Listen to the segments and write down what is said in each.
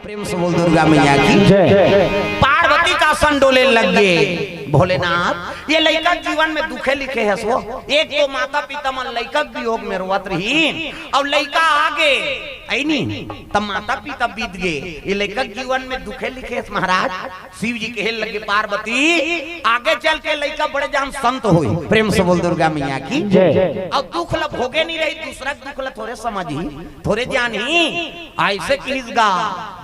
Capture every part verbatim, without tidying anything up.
प्रेम से बोल दुर्गा मैया की जय। पार्वती का आसन डोले लग गे। भोलेनाथ, ये लइका के जीवन में दुखे लिखे हस वो। एक तो माता पिता मन लइका के वियोग में रोवत रहिन, अउ लइका आ गे, अइनी, तब माता पिता बीत गे। ये लइका के जीवन में दुखे लिखे हस महाराज। शिव जी कहे लगे, पार्वती, आगे चल के लइका बड़े जान संत होई। प्रेम से बोल दुर्गा मैया की जय। अउ दुख ल भोगे नहीं रही, दूसरा के दुख ल थोरे समझही, थोरे जानही। अइसे किहिस गा,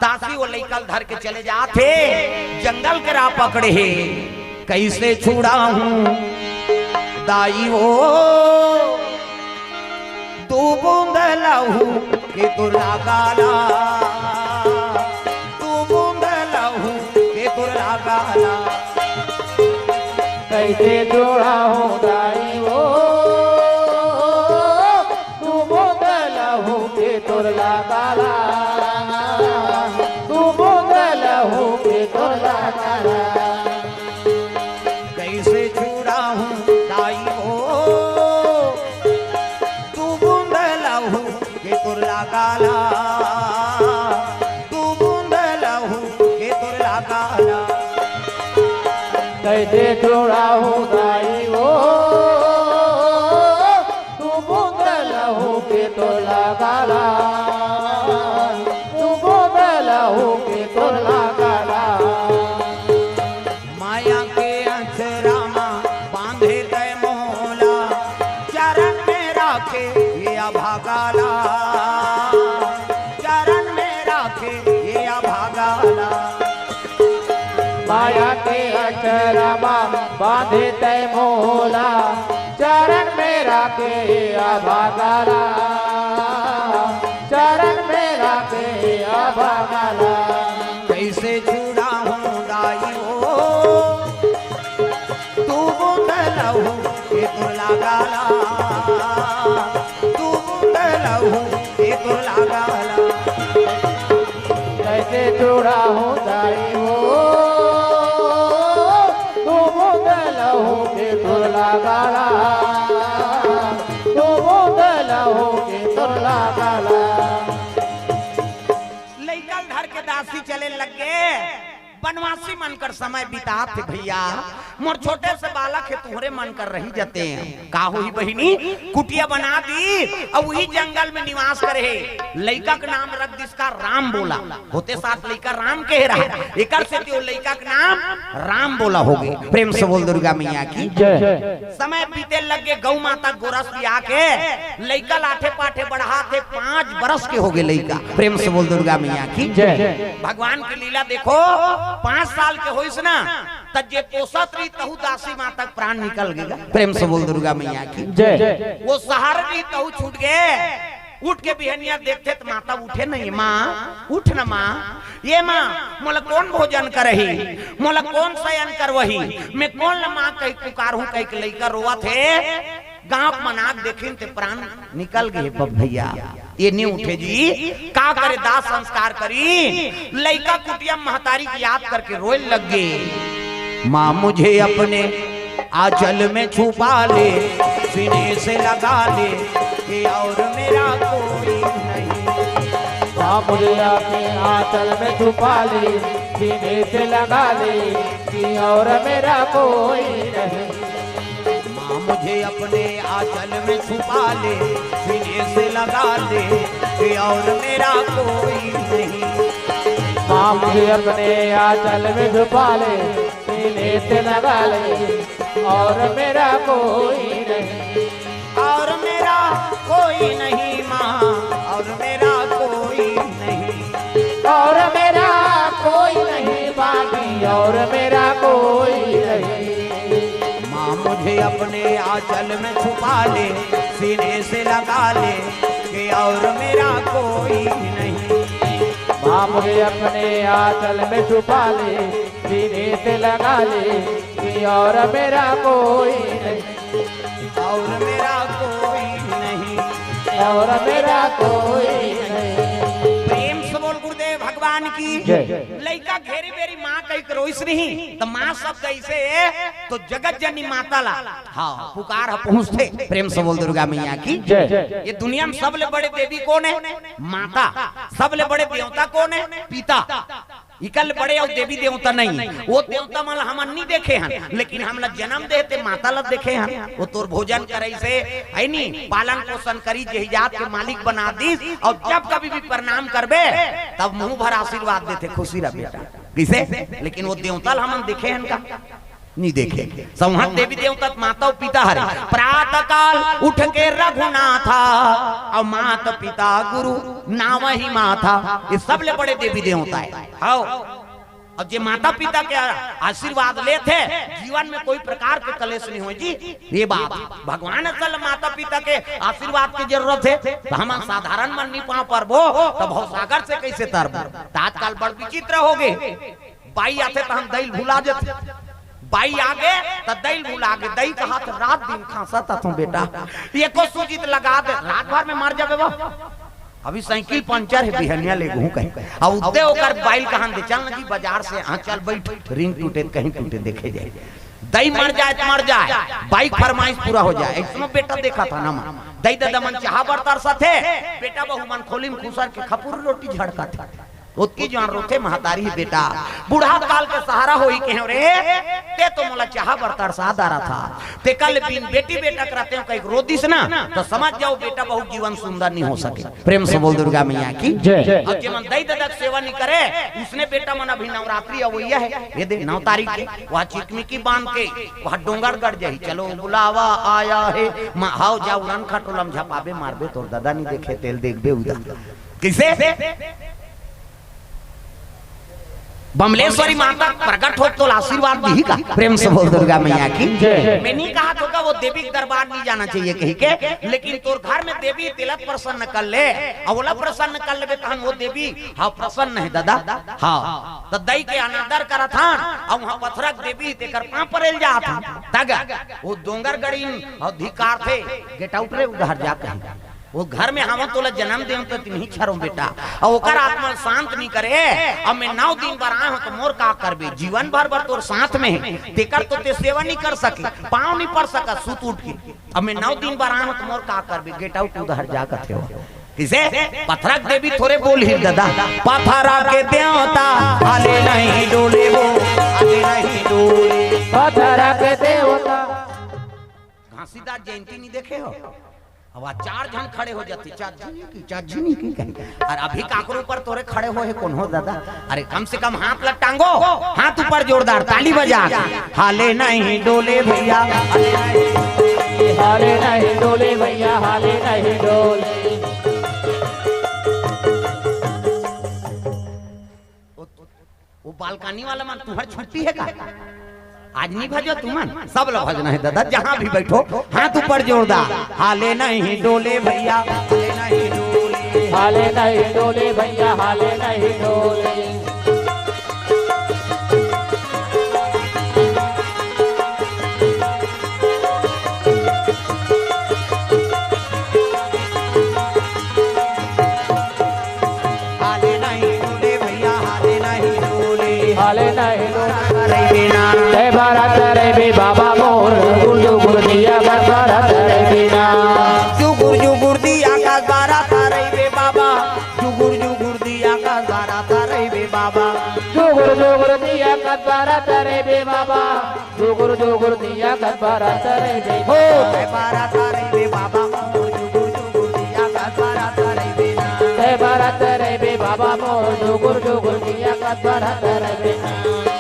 दासी वो लइका ल धर के चले जात हे, जंगल के राह पकड़े हे। कइसे छुड़ाहूं दाई वो, दू बूंद लहू के तोर लागाला, दू बूंद लहू के तोर लागाला। कइसे छुड़ाहूं दाई वो, दू बूंद लहू के तोर लागाला, दू बूंद लहू के तोर लागाला। कइसे छुड़ाहूं दाई वो, दू बूंद लहू के तोर लागाला, दू बूंद लहू के तोर लागाला। कइसे छुड़ाहूं दाई वो, दू बूंद लहू के तोर लागाला, दू बूंद लहू के तोर लागाला। माया के अचरा मा बांधे तै मोला, चरण में राखे ये अभागाला, चरण में राखे ये अभागाला। माया के अचरा मा बांधे तै मोला, चरण में राखे ये अभागाला, चरण में राखे ये अभागाला। कइसे छुड़ाहूं दाई वो, दू बूंद लहू के तोर लागाला, दू बूंद लहू के तोर लागाला। कइसे छुड़ाहूं दाई वो, दू बूंद लहू के तोर लागाला, दू बूंद लहू के तोर लागाला। लइका ल धर के दासी चले लग गे। बनवासी मन कर समय बितात हे भइया, मोर छोटे से बालक हे, तुंहरे मन कर रहि जतेंव। का होही बहिनी, कुटिया बना दी, अउ उही जंगल में निवास करे हे। लइका के नाम रख दिस का राम बोला, होते साथ लइका राम कहे रहा, एकर सेती ओ लइका के नाम राम बोला हो गे। प्रेम से बोल दुर्गा मैया की जय। समय बीते लग गे, गऊ माता गोरस लिया के लइका ल आठे पाठे बढ़ात हे, पांच बरस के हो गे लइका। प्रेम से बोल दुर्गा मैया की जय। भगवान के लीला देखो, पांच साल के होइस ना, त जे पोसत रही तहू दासी माता के प्राण निकल गे। प्रेम से बोल दुर्गा मैया की जय। वो सहारा रही तहू छूट गे। उठ के बिहनिया देखथे त माता उठे नहीं, माँ उठ न माँ, ये माँ मोला कोन भोजन करही, मोला कोन शयन करवही, मैं कोन ल माँ कहि पुकारहूँ, कहि के लइका रोवत हे। गांव के मन आके देखिन ते प्राण निकल गे हे बब भइया। ये नहीं उठे जी, का करे, दाह संस्कार करी। लइका कुटिया महतारी के याद करके रोए लग गे। माँ मुझे अपने आंचल में छुपा ले, सीने से लगा ले, कि और मेरा कोई नहीं। माँ मुझे अपने आंचल में छुपा ले, सीने से लगा ले, कि और मेरा कोई नहीं। माँ मुझे अपने आंचल में छुपा ले, सीने से लगा ले, कि और मेरा कोई नहीं। माँ मुझे अपने आंचल में छुपा ले, सीने से लगा ले, और मेरा कोई नहीं। और मेरा कोई नहीं माँ, और मेरा कोई नहीं। और मेरा कोई नहीं बाकी, और मेरा कोई नहीं। माँ मुझे अपने आंचल में छुपा ले, सीने से लगा ले, कि और मेरा कोई नहीं। माँ मुझे अपने आंचल में छुपा ले, सीने से लगा ले, कि और मेरा कोई नहीं। और मेरा कोई नहीं। और मेरा कोई नहीं। प्रेम से बोल गुरुदेव भगवान की जय। लइका घेरी बेरी माँ कहिके रोइस रही, त माँ शब्द अइसे तो जगत जननी माता ला, हाँ, पुकार ह पहुँचथे। प्रेम से बोल दुर्गा मैया की जय। ये दुनिया में सबले बड़े देवी कोन हे? माता। सबले बड़े देवता कोन हे? पिता। इकर ले बड़े अउ देवी देवता नइ हे। वो देवता मन ला हमन नइ देखे हन, लेकिन हमला जनम दे ते माता ला देखे हन। वो तोर भोजन करइस हे, हे नी, पालन पोषण करिस, जेही जात के मालिक बना दिस, अउ जब कभी भी प्रणाम करबे, तब मुँह भर आशीर्वाद देथे, "खुशी रह बेटा।" कइसे? लेकिन वो देवता ला हमन देखे हन का? नइ देखे। संवत देवी देवता त माता अउ पिता हरे। प्रातः काल उठ के रघुनाथा, अउ मात पिता गुरु नावहि माथा। ये सबले बड़े देवी देवता हे। हव। अउ जे माता पिता के आशीर्वाद लेथे, जीवन में कोई प्रकार के कलेश नइ होय जी। ये बात, भगवान असन माता पिता के आशीर्वाद के जरूरत हे, त हमन साधारण मन नइ पा परबो, त भवसागर से कइसे तरबो? त आजकल बड़ विचित्र होगे। बाई आथे त हम दई ल भुला जथे। बाई आगे त दई ल भुला गे। दई कहत, "रात दिन खांसत हथों बेटा, एको सूजी त लगा दे, रात भर में मर जाबे वो।" अभी साइकिल पंचर हे, बिहनिया लेगहूँ कहिके। अउ उद्दे ओकर बाई ल कहन दे, "चल न जी बजार से, हाँ चल बइठ, रिंग टूटे त कहीं टूटे, देखे जाय।" दई मर जाय त मर जाय, बाई के फरमाइश पूरा हो जाय। अइसनो बेटा देखत हन हमन, दई ददा मन चाहा बर तरसथे, बेटा बहू मन खोली म खुसर के खपुर रोटी झड़कथे। ओतकी जुवार रोथे महतारी, "बेटा, बुढ़ात काल के सहारा होही कहेंव रे, ते तो मोला चाहा बर तरसा डारथस। तेकर ले बिन बेटी बेटा के रतेंव कहिके रो दिस ना, त समझ जाव बेटा बहू जीवन सुंदर नइ हो सके।" प्रेम से बोल दुर्गा मैया की जय। अउ जेमन दई ददा के सेवा नइ करे, उसने बेटा मन अभी नवरात्रि अवइया हे, ये दे नौ तारीख के, वहाँ चिकमिकी बांध के, वहाँ डोंगरगढ़ जाही, "चलो बुलावा आया है।" माँ, "हव जा, उड़न खटोला म झपाबे मारबे, तोर ददा नइ देखे, तेला देखबे उदा।" कइसे? बमलेश्वरी माता प्रगट हो तोला आशीर्वाद दिही का? प्रेम से बोल दुर्गा मैया की जय। मैं नइ कहत हों का वो देवी के दरबार नइ जाना चाहिए कहिके, लेकिन तोर घर में देवी तेला प्रसन्न कर ले, अउ ओला प्रसन्न कर लेबे तहन वो देवी, हाँ, प्रसन्न हे ददा। हाँ, त दई के अनादर करत हन, अउ वहाँ पथरा के देवी तेकर पाँव परे ल जात हन। तग वो डोंगरगढ़िन अउ धिक्कारथे, "Get out रे, उधर जा" कहीं। वो घर में हवं तोला जनम देंव त तिनही छरों बेटा। अउ ओकर आत्मा ल शांत नइ करे। अब मैं नौ दिन बर आय हों त मोर का करबे? जीवन भर बर तोर साथ में हे। तेकर तो ते सेवा नइ कर सके, पाँव नइ पर सकस, सुत उठ के। अब मैं नौ दिन बर आय हों त मोर का करबे? Get out उधर जा कथे हो। कइसे? पथरा के देवी थोरे बोलही ददा। पथरा के देवता हाले नहीं डोले वो, हाले नहीं डोले। पथरा के देवता। घासीदास जयंती नइ देखे हो? अब आज चार झन खड़े हो जाथे, "चार झिनी की, चार झिनी की" कहिके। अउ अभी काकरो ऊपर तोरे खड़े होहे कोन हो ददा? अरे कम से कम हाथ ला टांगो, हाथ ऊपर जोरदार ताली बजा के। हाले नहीं डोले भइया, हाले नहीं डोले भइया, हाले नहीं डोले। वो बालकनी वाला मन, तुम्हर छुट्टी हे का? आज नइ भजो तुमन, सब ला भजना हे ददा, जहाँ भी बइठो, हाथ ऊपर जोरदार। हाले नहीं डोले भइया, हाले नहीं डोले। हाले नहीं डोले भइया, हाले नहीं डोले। हाले नहीं डोले भइया, हाले नहीं डोले। हाले नहीं डोले। रहिबे ना। हे भारत रहिबे बाबा मोर, जुगुर जुगुर दिया कस बरत रहिबे ना। जुगुर जुगुर दिया कस बरत रहिबे बाबा, जुगुर जुगुर दिया कस बरत रहिबे बाबा। जुगुर जुगुर दिया कस बरत रहिबे बाबा। जुगुर जुगुर दिया कस बरत रहिबे हो, बाबा। कस बरत रहिबे बाबा मोर, जुगुर जुगुर दिया कस बरत रहिबे ना। कस बरत रहिबे बाबा मोर, जुगुर जुगुर दिया कस बरत रहिबे ना।